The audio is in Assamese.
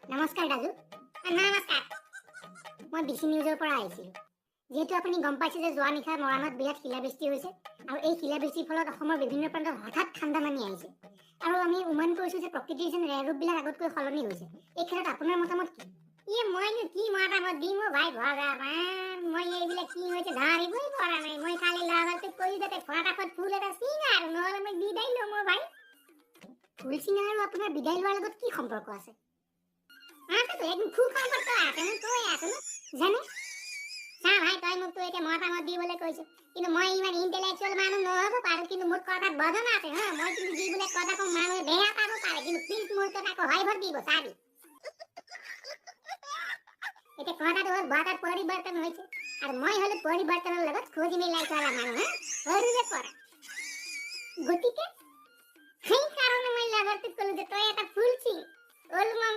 নমস্কাৰ ৰাজু। নমস্কাৰ। মই বিচি নিউজৰ পৰা আহিছিলোঁ। যিহেতু আপুনি গম পাইছে যে যোৱা নিশা মৰাণত বিৰাট শিলাবৃষ্টি হৈছে আৰু এই শিলাবৃষ্টিৰ ফলত অসমৰ বিভিন্ন প্ৰান্তত হঠাৎ ঠাণ্ডা নামি আহিছে আৰু আমি অনুমান কৰিছোঁ যে প্ৰকৃতিৰ যেন ৰেহৰূপবিলাক আগতকৈ সলনি হৈছে, এই ক্ষেত্ৰত আপোনাৰ মতামত কি? মইনো কি মতামত দিম অ' ভাই ভগৱান? মই এইবিলাক কি হৈছে ধৰিবই পৰা নাই। মই খালি লগৰটোক কৈছোঁ যাতে ফটাফট ফুল এটা ছিঙ আৰু নহ'লে মই বিদায় ল'ম অ' ভাই। ফুল ছিঙা আৰু আপোনাৰ বিদায় লোৱাৰ লগত কি সম্পৰ্ক আছে? আছেতো, একদম খুব সম্পৰ্ক আছে। মই কৈ আছো ন জানে। চা ভাই, তই মোকতো এতিয়া মতামত দিবলৈ কৈছ, কিন্তু মই ইমান ইণ্টেলেকচুৱেল মানুহ নহ'ব পাৰো, কিন্তু মোৰ কথাত বজন আছে। হা, মই কিন্তু যিবিলাক কথা কওঁ মানুহে বেয়া পাব পাৰে, কিন্তু প্লিজ মোৰ কথা আকৌ হয়ভৰ দিব। চাবি, এতিয়া কথাটো হ'ল বতৰ পৰিৱৰ্তন হৈছে আৰু মই হ'লো পৰিৱৰ্তনৰ লগত খোজ মিলাই চলা মানুহ। হা, সৰুৰে পৰা। গতিকে সেইকাৰণে মই লগৰটোক ক'লো যে তই এটা ফুল ছিং।